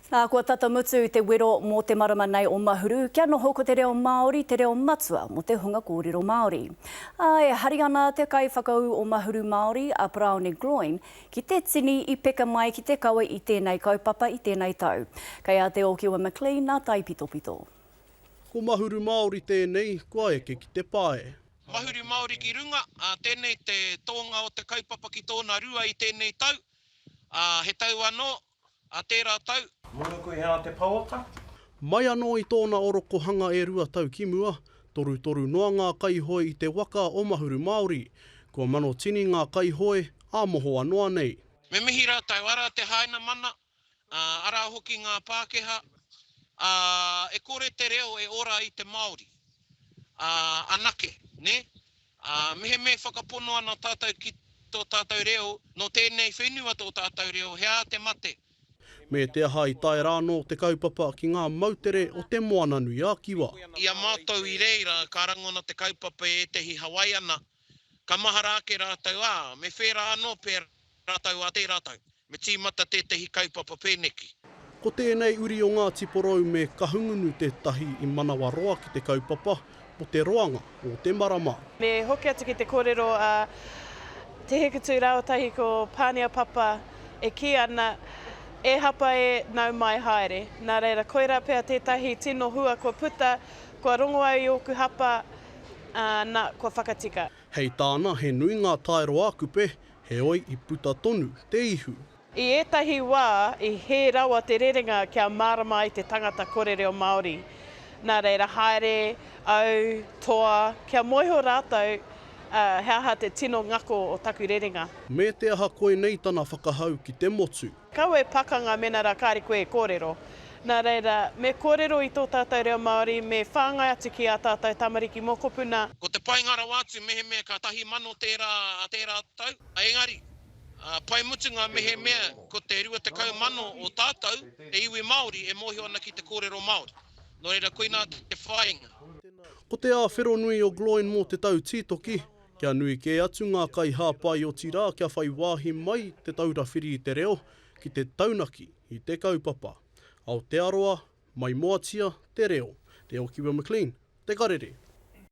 Nā, kua tata mutu te wero mō te marama nei o Mahuru kia noho ko te reo Māori te reo matua mō te hunga kōrero Māori. Ā, e hari ana te kaiwhakaū o Mahuru Māori, a Paraone Gloyne, ki te tini i peka mai ki te kawe i tēnei kaupapa i tēnei tau. Kei a Te Ōkiwa McLean nā taipitopito. Ko Mahuru Māori tēnei, kua eke ki te pae. Mahuru Māori ki runga, ā, tēnei te tōnga o te kaupapa ki tōna rua i tēnei tau, ā, he tau anō, Ā tērā tau. Munuku he aha te pouaka? Mai anō i tōna orokohanga e 2 tau ki mua, torutoru noa ngā kaihoe i te waka o Mahuru Māori. Kua manotini ngā kaihoe, ā mohoa noa nei. Me mihi rātou, arā te Hainamana, ā, arā hoki ngā Pākehā, ā, e kore te reo e ora i te Māori, ā, anake, nē? Ā, mehemea e whakapono ana tātou ki tō tātou reo, nō tēnei whenua tō tātou reo, he aha te mate? Me te aha i tae rā anō te kaupapa ki ngā moutere o Te Moananui-a-Kiwa. I a mātou i reira, ka rangona te kaupapa e ētehi Hawaiana, ka mahara ake rātou, ā, me whērā anō pea rātou ā tērā tau. Me tīmata tētehi kaupapa pēneki. Ko tēnei uri o Ngāti Porou me Kahungunu tētahi i manawaroa ki te kaupapa mō te roanga o te marama. Me hoki atu ki te kōrero a Te Hekutū rāua tahi ko Pānia Papa e kī ana, E hapa e, nau mai haere. Nā reira, koirā pea tētahi tino hua kua puta, kua rongo au i ōku hapa, ā, nā, kua whakatika. Hei tāna, he nui ngā taero ā-Kupe, heoi i puta tonu te ihu. I ētahi wā, i hē rawa te rerenga kia mārama ai te tangata kore reo Māori. Nā reira, haere, au, toa, kia mōhio rātou he aha te tino ngako o taku rerenga. Me te aha koinei tana whakahau ki te motu. Kaua e pakanga mena rā kāre koe e kōrero. Nā reira, me kōrero i tō tātou reo Māori, me whāngai atu ki ā tātou tamariki mokopuna. Ko te painga rawa atu mehemea ka 1000 tērā a tērā tau, engari, pai mutunga mehemea ko te 20 mano o tātou, te iwi Māori, e mōhio ana ki te kōrero Māori. Nō reira, koinā te whāinga. Ko te āwhero nui o Gloyne mō te tau tītoki, kia nui kē atu ngā kaihāpai otirā kia whai wāhi mai Te Taura Whiri i te Reo ki te taunaki i te kaupapa. Aotearoa, maimoatia te reo. Te Okiwa McLean, Te Karere.